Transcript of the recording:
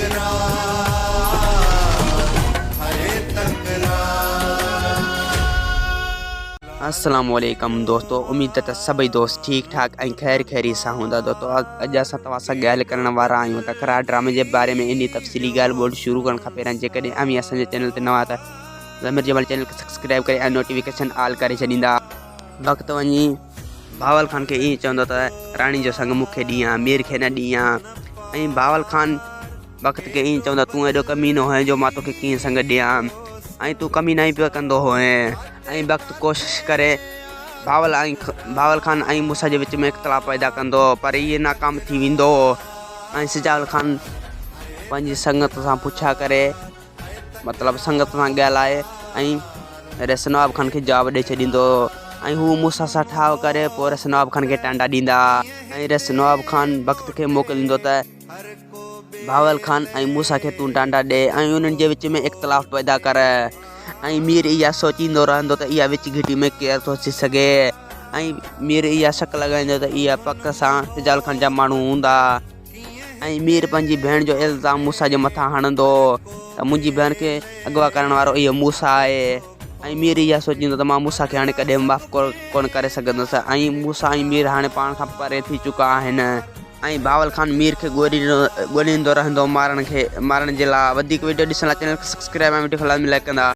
تڪرار هي تڪرار. السلام عليڪم دوستو اميد ته سڀئي دوست ٺيڪ ٺاڪ ۽ خير خيري سان هوندا دوستو اڄ اسان توهان سان ڳالهه ڪرڻ وارا آهيون تڪرار ڊرامي جي باري ۾ انهي تفصيلي ڳالهه ٻولهه شروع ڪرڻ کان پهريان جيڪڏهن اوهين اسان جي چينل تي نوان آهيو ته ضمير جمال چينل کي سبسڪرائب ڪري ۽ نوٽيفڪيشن آل ڪري ڇڏيندا. وقت وڃي بهاول خان کي ائين چوندو ته راڻي جو سڱ مون کي ڏين ها مير کي نه ڏين ها ۽ بهاول خان وقت کي ائين چوندو تون ايڏو ڪمينو هئين جو مان توکي ڪيئن سڱ ڏيان ۽ تون ڪمينائي پيو ڪندو هئين ۽ وقت ڪوشش ڪري بهاول ۽ بهاول خان ۽ موسيٰ جي وچ ۾ اختلاف پيدا ڪندو پر اهي ناڪام ٿي ويندو ۽ سجاول خان پنهنجي سنگت سان پڇا ڪري مطلب سنگت سان ڳالهائي ۽ رئيس نواب خان کي جواب ڏئي ڇڏيندو ۽ هو موسيٰ سان ٺاهه ڪري پوء رئيس نواب خان کي ٽانڊا ڏيندا ۽ رئيس نواب خان بخت کي موڪليندو ته بهاول خان ۽ موسيٰ کي تون ٽانڊا ڏي ۽ انهن جي وچ ۾ اختلاف پيدا ڪر ۽ مير اها سوچيندو رهندو ته اها وچ گهٽي ۾ ڪير ٿو اچي سگهي ۽ مير اها شڪ لڳائيندو ته اها پڪ سان سجال خان جا ماڻهو هوندا ۽ مير پنهنجي ڀيڻ جو الزام موسيٰ جي مٿان هڻندو ته منهنجي ڀيڻ کي اغوا ڪرڻ وارو اهو موسيٰ آهي ۽ مير اها سوچيندو ته مان موسيٰ کي هاڻي ڪڏهن به معاف ڪونه ڪري سگهندس ۽ موسيٰ ۽ مير هاڻي پاڻ کان پري ٿي چڪا آهن ۽ بهاول خان مير کي ڳوليندو رهندو مارڻ کي مارڻ جي لاء وڌيڪ وڊيو ڏسڻ لاء چينل کي سبسڪرائب ۽ وڊيو کي لازمي لائڪ ڪندا.